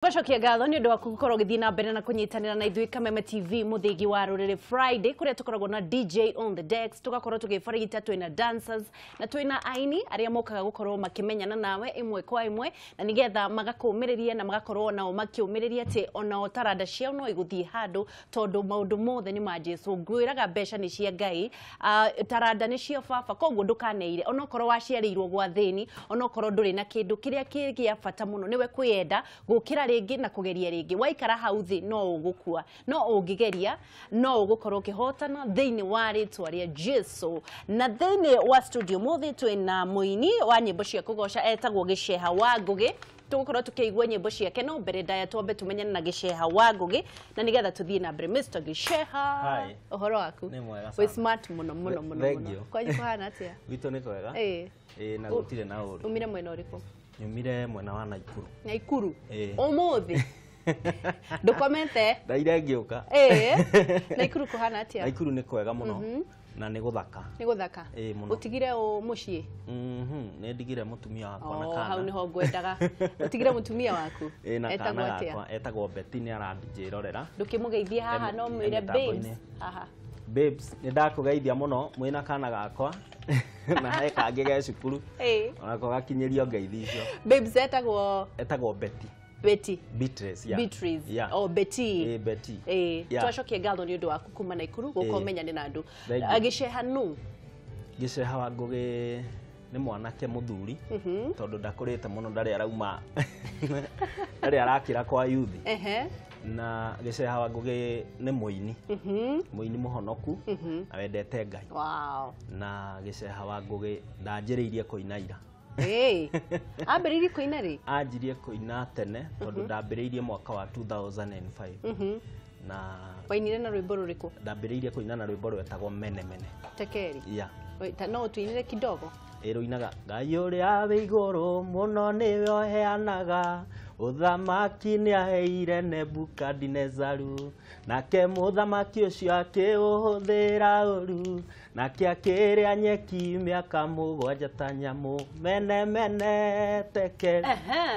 Gwacokia ngatho nĩ ũndũ wa gũkorwo ũgĩthiĩ na mbere na kũnyitanĩra na ithuĩ Kameme TV mũthĩgi wa rũrĩrĩ Friday, kũrĩa tũkoragwo na DJ on the decks, tũgakorwo tũgĩbarigita, twĩna dancers na twĩna aini arĩa mokaga gũkorwo makĩmenyana nawe ĩmwe kwa ĩmwe, na nĩgetha magakũmĩrĩria na magakorwo nao makĩũmĩrĩria atĩ onao taranda ciao no igũthiĩ handũ, tondũ maũndũ mothe nĩ ma Jesu. Ngwĩraga mbeca nĩ cia Ngai, taranda nĩ cia baba, koguo ndũkaneire onokorwo waciarĩirwo gwa thĩni, onokorwo ndũrĩ na kĩndũ. Kĩrĩa kĩ gĩa bata mũno nĩwe kwĩyenda, gũkĩra rĩngĩ na kũgeria rĩngĩ. Waikara hau thĩ no ũgũkua, no ũngĩgeria no ũgũkorwo ũkĩhotana thĩinĩ wa rĩtwa rĩa Jesu. Na thĩinĩ wa studio mũthĩ twĩna mũini wa nyĩmbo cia kũgoca etagwo Gĩceha wa Ngũgĩ. Tũgũkorwo tũkĩigua nyĩmbo ciake, no mbere ndaya twambe tũmenyane na Gĩceha wa Ngũgĩ na nĩgetha tũthiĩ na mbere. Mr. Gĩceha. Hi. Ũhoro waku? Nĩ mwega wĩ sana. Smart mũno mũno mũno. Thank Mũno you. Kwanyu kũhana atĩa? Gwitũ nĩ kwega. Ĩĩ, na gũtirĩ na ũru. Umire mwena ũrĩkũ? Nyumire mwena wa Naikuru. Naikuru? Ĩĩ. Ũmũthĩ ndũkomete? Ndaire ngĩũka. Ĩĩ, Naikuru kũhana atĩa? Naikuru nĩ kwega mũno na nĩ gũthaka. Nĩ gũthaka. Ĩĩ, mũno. Ũtigire ũ mũciĩ? Nĩ ndigire mũtumia wakwa na Oh, kana. hau nĩho ngwendaga. Ũtigire mũtumia waku? Ĩĩ, na Etagwo kana atĩa? gakwa etagwo Betty, nĩ aranjĩrorera. Ndũkĩmũgeithie haha, no mwĩre mĩtambo-inĩ. babes haha. Babes, nĩ ndakũgeithia mũno mwĩna kana gakwa na he kangĩ ge cukuru. Onako gakinyĩrio ngeithi icio. Babes etagwo? Etagwo Betty. Betty? Beatrice, yeah. Beatrice? Yeah. Oh, Betty. Ĩĩ, Betty. Ĩĩ. Yeah. Twacokie ngatho nĩ ũndũ waku kuma Naikuru gũka ũmenyane na andũ. Thank you. Gĩceha nũ? Gĩceha wa Ngũgĩ nĩ mwanake mũthuri, tondũ ndakũrĩte mũno, ndarĩ arauma, ndarĩ arakĩra kwa yuthi. Na Gĩceha wa Ngũgĩ nĩ mũini, mũini mũhonoku na wendete Ngai. Na Gĩceha wa Ngũgĩ ndanjĩrĩirie kũina ira. Ĩĩ, ambĩrĩirie kũina rĩ? Anjirie kũina tene, tondũ ndambĩrĩirie mwaka wa 2005 na Wainire na rwĩmbo rũrĩkũ? Ndambĩrĩirie kũina na rwĩmbo rwetagwo Mene Mene. Tekeri? Yeah. No ũtũinĩre kidogo? Ĩrũinaga, Ngai ũrĩa wĩ igũrũ mũno nĩwe ũheanaga ũthamaki, nĩ aheire Nebukadinezaru, nake mũthamaki ũcio akĩũhũthĩra ũru, nake akĩrĩa nyeki mĩaka 7 ta nyamũ. Mene mene tekel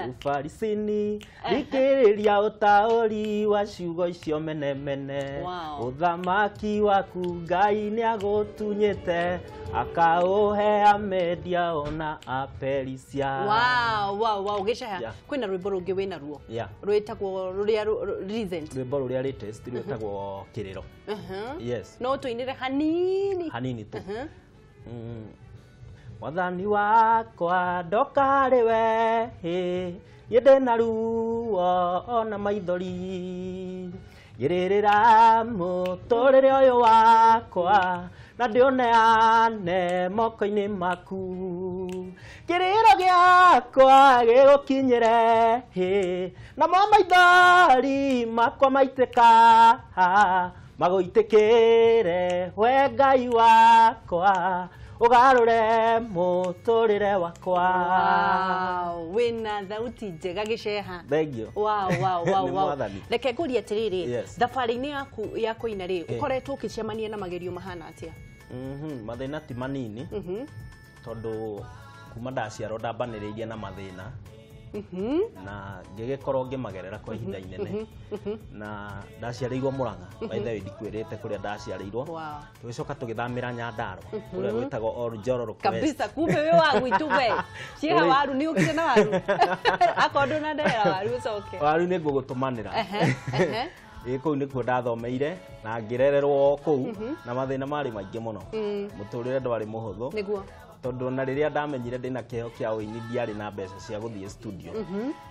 ufarisini. Thikĩrĩria ũtaũri wa ciugo icio, mene mene. Ũthamaki waku Ngai nĩ agũtunyĩte, akaũhe Amedia ona Aperisia. Wow, Gĩceha. Kwĩna rwĩmbo rũngĩ wĩna ruo rwĩtagwo rũrĩa recent. Rwĩmbo rũrĩa latest rwĩtagwo Kĩrĩro. Yes. No ũtũinĩre hanini? Hanini tu. Mwathani wakwa ndoka harĩ we, hĩ, niĩ ndĩna ruo ona maithori, ngĩrĩrĩra mũtũrĩre ũyũ wakwa na ndĩũneane moko-inĩ maku, kĩrĩro gĩakwa gĩgũkinyĩre, hĩ, namo maithori makwa maitĩka magũitĩkĩre, we Ngai wakwa, ũgarũre mũtũrĩre wakwa. Wow, wĩna thauti njega, Gĩceha. Thank you. Wow. Nĩ Mwathani. Reke ngũrie atĩrĩrĩ, thabarĩ-inĩ yaku ya kũina rĩ, ũkoretwo ũkĩcemania na magerio mahana atĩa? Mathĩna ti manini, tondũ kuma ndaciarwo ndambanĩrĩirie na mathĩna na ngĩgĩkorwo ngĩmagerera kwa ihinda inene. Na ndaciarĩirwo Mũrang'a, by the way ndikwĩrĩte kũrĩa ndaciarĩirwo. Tũgĩcoka tũgĩthamĩra Nyandarua kũrĩa gwĩtagwo Ol Joro West. Kabisa, kumbe wĩ wa gwitũ we. Cieha waru nĩ ũkire na waru, akorwo ndũnandehera waru ũcoke. Waru nĩ ngũgũtũmanĩra. Ehe, ehe. Ĩ, kũu nĩkuo ndathomeire na ngĩrererwo kũu, na mathĩna marĩ maingĩ mũno, mũtũrĩre ndwarĩ mũhũthũ. Tondũ na rĩrĩa ndamenyire ndĩna kĩheo kĩa ũini, ndiarĩ na mbeca cia gũthiĩ studio.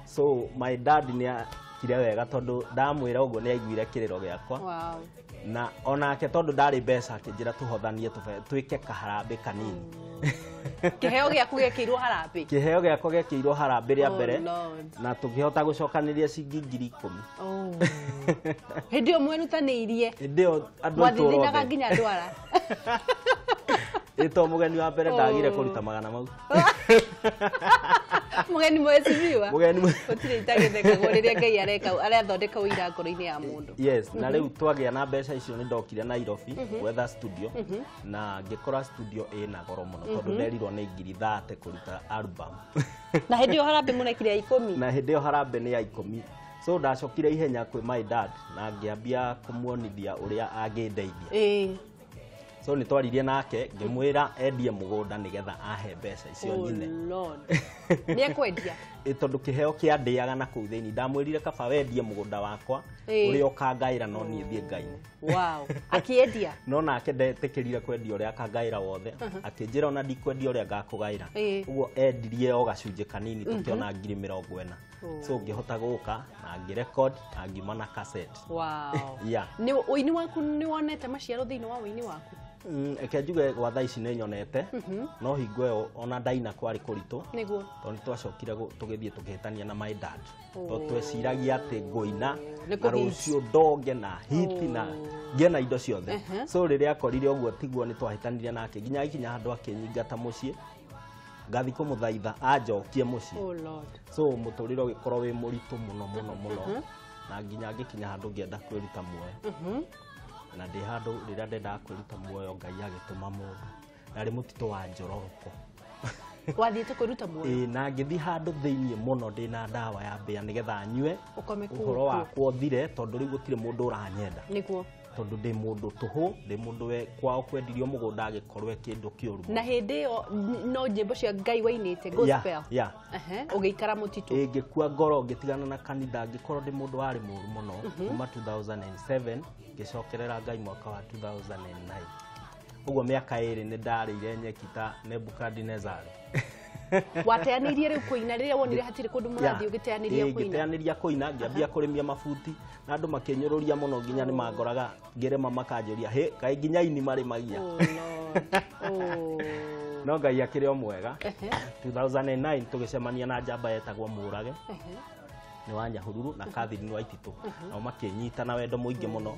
So my dad nĩ akire wega, tondũ ndamwĩra ũguo nĩ aiguire kĩrĩro gĩakwa. Na onake tondũ ndarĩ mbeca, akĩnjĩra tũhothanie twĩke kaharambĩ kanini. Kĩheo gĩaku gĩekĩirwo harambĩ? Kĩheo gĩakwa gĩekĩirwo harambĩ rĩa Oh, mbere. Lord. Na tũkĩhota gũcokanĩria ciringi 10,000. Oh. Hĩndĩ ĩyo mwerutanĩirie? Hĩndĩ ĩyo andũ a itũũra Mwathithinaga othe. nginya ndwara? Ĩ, to mũgeni wa mbere ndagire Oh. kũruta magana mau. Mũgeni mwecimiwa. Mũgeni Gũtirĩ itagĩthekagwo rĩrĩa Ngai areka arathondeka ũira ngoro-inĩ ya mũndũ. Yes, na rĩu twagĩa na mbeca icio, nĩ ndokire Nairobi gwetha studio, na ngĩkora studio ĩna goro mũno, tondũ nderirwo nĩ 30,000 kũruta album. Na hĩndĩ ĩyo harambĩ mũrekire ya 10? Na hĩndĩ ĩyo harambĩ nĩ ya 10. So ndacokire ihenya kwĩ my dad na ngĩambia kũmuonithia ũrĩa angĩndeithia. So nĩ twaririe nake ngĩmwĩra endie mũgũnda nĩgetha ahe mbeca icio nyine. Oh Lord. Nĩ ekwendia? Tondũ kĩheo kĩandĩaga na kũu thĩinĩ, ndamwĩrire kaba wendie mũgũnda wakwa ũrĩa ũkangaĩra no niĩ thiĩ Ngai-inĩ. Wow. Akĩendia? No nake ndetĩkĩrire kwendia ũrĩa akangaĩra wothe, akĩnjĩra ona ndikwendia ũrĩa ngakũgaĩra. Ũguo endirie o gacunjĩ kanini tũkĩona 40,000. So ngĩhota gũka na ngĩrecord na ngiuma na cassette. Wow. Yeah. Nĩ ũini waku nĩ wonete maciaro thĩinĩ wa ũini waku? Reke njuge gwa thaa ici nĩ nyonete, no hingo ĩyo ona ndaina kwarĩ kũritũ. Nĩguo. Tondũ nĩ twacokire tũgĩthiĩ tũkĩhĩtania na my dad. Tondũ tweciragia atĩ ngũina na rũciũ ndonge na hiti na ngĩe na indo ciothe. So rĩrĩa akorire ũguo tiguo nĩ twahĩtanirie nake nginya agĩkinya handũ akĩnyingata mũciĩ, ngathi kũmũthaitha anjokie mũciĩ. Oh Lord. So mũtũrĩre ũgĩkorwo wĩ mũritũ mũno mũno mũno, na nginya ngĩkinya handũ ngĩenda kwĩruta muoyo. Na ndĩ handũ rĩrĩa ndendaga kwĩruta muoyo Ngai agĩtũma mũndũ, narĩ mũtitũ wa Njororoko. Wathiĩte kwĩruta muoyo? Ĩĩ, na ngĩthiĩ handũ thĩiniĩ mũno ndĩna ndawa ya mbĩa nĩgetha nyue ũkome kũu ũhoro wakwa ũthire, tondũ rĩu gũtirĩ mũndũ ũranyenda. Nĩguo. Tondũ ndĩ mũndũ tũhũ, ndĩ mũndũ we kwao kwendirio mũgũnda agĩkorwo e kĩndũ kĩũru. Na hĩndĩ ĩyo no nyĩmbo cia Ngai wainĩte gospel. Yeah. Ũgĩikara mũtitũ. Ĩĩ, ngĩkua ngoro ngĩtigana na kanitha, ngĩkorwo ndĩ mũndũ warĩ mũũru mũno kuma 2007 ngĩcokerera Ngai mwaka wa 2009. Ũguo mĩaka ĩrĩ nĩ ndarĩire nyeki ta Nebukadnezar. Wateanĩirie rĩu kũina rĩrĩa wonire hatirĩ kũndũ mũrathiĩ ũgĩteanĩria kũina? Ngĩteanĩria kũina, ngĩambia kũrĩmia mabuti na andũ makĩnyũrũria mũno nginya nĩ mangoraga ngĩrĩma makanjũria, hĩ kaĩ nginya ini marĩmagia. Oh Lord. Oh. No Ngai akĩrĩ o mwega. 2009 tũgĩcemania na njamba yetagwo Mũrage. Nĩ wa Nyahururu na Catherine wa Ititũ. Nao makĩnyita na wendo mũingĩ mũno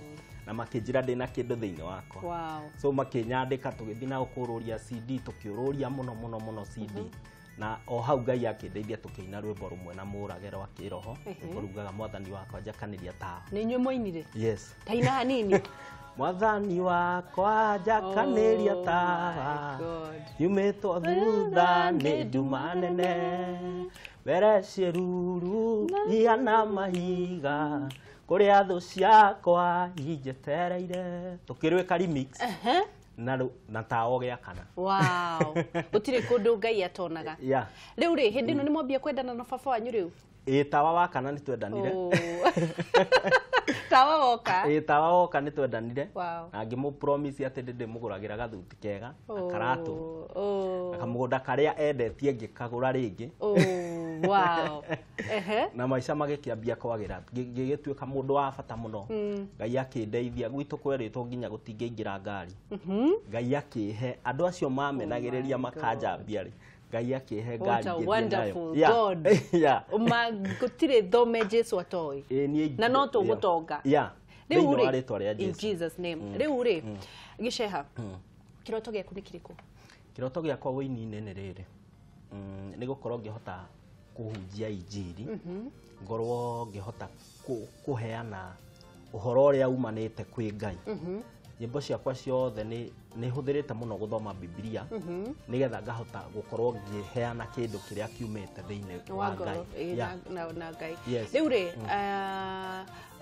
na makĩnjĩra ndĩna kĩndũ thĩinĩ wakwa. Wow. So makĩnyandĩka tũgĩthiĩ nao kũũrũria CD, tũkĩũrũria mũno mũno mũno CD. Na o hau Ngai akĩndeithia tũkĩina rwĩmbo rũmwe na Mũrage rwa kĩroho, rwĩmbo rugaga mwathani wakwa njakanĩria tawa. Nĩ inyuĩ mwainire? Yes. Taina hanini. Mwathani wakwa njakanĩria tawa, yumĩtwo thutha nĩ nduma nene, mbere ciĩruru ihana mahiga, kũrĩa thũ ciakwa injetereire. Tũkĩrwĩka remix na tawa ũgĩakana. Wow. Gũtirĩ kũndũ Ngai atonaga. Yeah. Rĩu rĩ, hĩndĩ ĩno nĩ mwambia kwendana na baba wanyu rĩu? Ĩĩ, tawa wakana nĩ twendanire. Tawa woka? Ĩĩ, tawa woka nĩ twendanire. Wow. Na ngĩmũ promise atĩ ndĩmũgũragĩra gathuti kega na karatũ. Na kamũgũnda karĩa endetie ngĩkagũra rĩngĩ. Wow. Na maica magĩkĩambia kwagĩra, ngĩgĩtuĩka mũndũ wa bata mũno. Ngai akĩndeithia, gwitũ kwerĩtwo nginya gũtingĩingĩra ngari. Ngai akĩhe andũ acio mamenagĩrĩria makanjambia rĩ, Ngai akĩhe ngari ngĩthiĩ nayo. God. Gũtirĩ thome Jesu atoĩ. Na no tũgũtonga. Thĩinĩ wa rĩtwa rĩa Jesu. In Jesus name. Rĩu rĩ, Gĩceha, kĩroto gĩaku nĩ kĩrĩkũ? Kĩroto gĩakwa ũini-inĩ nĩ rĩrĩ, nĩ gũkorwo ngĩhota kũhunjia injiri, ngorwo ngĩhota kũheana ũhoro ũrĩa umanĩte kwĩ Ngai. Nyĩmbo ciakwa ciothe nĩ hũthĩrĩte mũno gũthoma Bibilia nĩgetha ngahota gũkorwo ngĩheana kĩndũ kĩrĩa kiumĩte thĩinĩ wa Ngai. Na Ngai. Rĩu rĩ,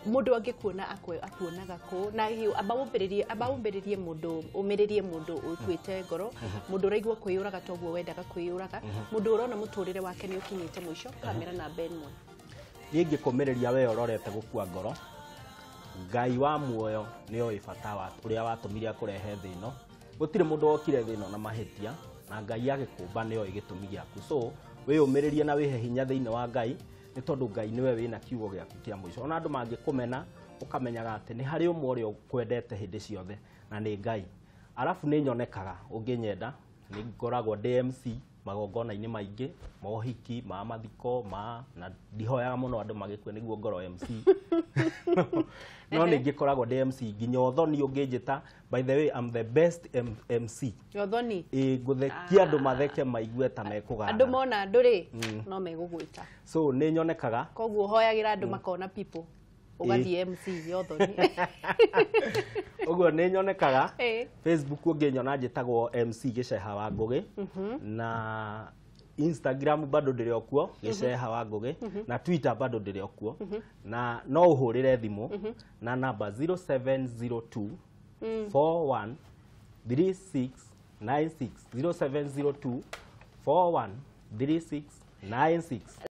mũndũ angĩkuona akuonaga kũ? Na hihi amba ũmbĩrĩrie mũndũ, ũmĩrĩrie mũndũ ũkuĩte ngoro, mũndũ ũraigua kwĩyũraga toguo wendaga kwĩyũraga, mũndũ ũrona mũtũrĩre wake nĩ ũkinyĩte mũico, kamera namba ĩmwe. Niĩ ngĩkũmĩrĩria we ũrorete gũkua ngoro, Ngai wa muoyo nĩ oĩ bata wa ũrĩa watũmire akũrehe thĩ ĩno. Gũtirĩ mũndũ wokire thĩ ĩno na mahĩtia, na Ngai agĩkũmba nĩ oĩ gĩtũmi gĩaku. So wĩyũmĩrĩrie na wĩhe hinya thĩinĩ wa Ngai, nĩ tondũ Ngai nĩwe wĩna kiugo gĩaku kĩa mũico. Ona andũ mangĩkũmena, ũkamenyaga atĩ nĩ harĩ ũmwe ũrĩa ũkwendete hĩndĩ ciothe, na nĩ Ngai. Arabu nĩ nyonekaga ũngĩnyenda, nĩ ngoragwo ndĩ MC magongona-inĩ maingĩ, mohiki, ma mathiko, ma na ndihoyaga mũno andũ magĩkue nĩguo ngorwo MC. No nĩ ngĩkoragwo ndĩ MC nginya ũthoni ũngĩnjĩta. By the way, I'm the best MC. Ũthoni? Ĩĩ, ngũthekia andũ matheke maigue ta mekũgana. Andũ mona andũ rĩ, no megũgwĩta. So nĩ nyonekaga. Koguo hoyagĩra andũ makona people. Ũgathiĩ MC ya ũthoni. Ũguo nĩ nyonekaga. Facebook ũngĩnyona njĩtagwo MC Gĩceha wa Ngũgĩ. Na Instagram bado ndĩrĩ o kuo, Gĩceha wa Ngũgĩ, na Twitter bado ndĩrĩ o kuo. Na no ũhũrĩre thimũ na namba 0702 41 3696, 0702 41 3696.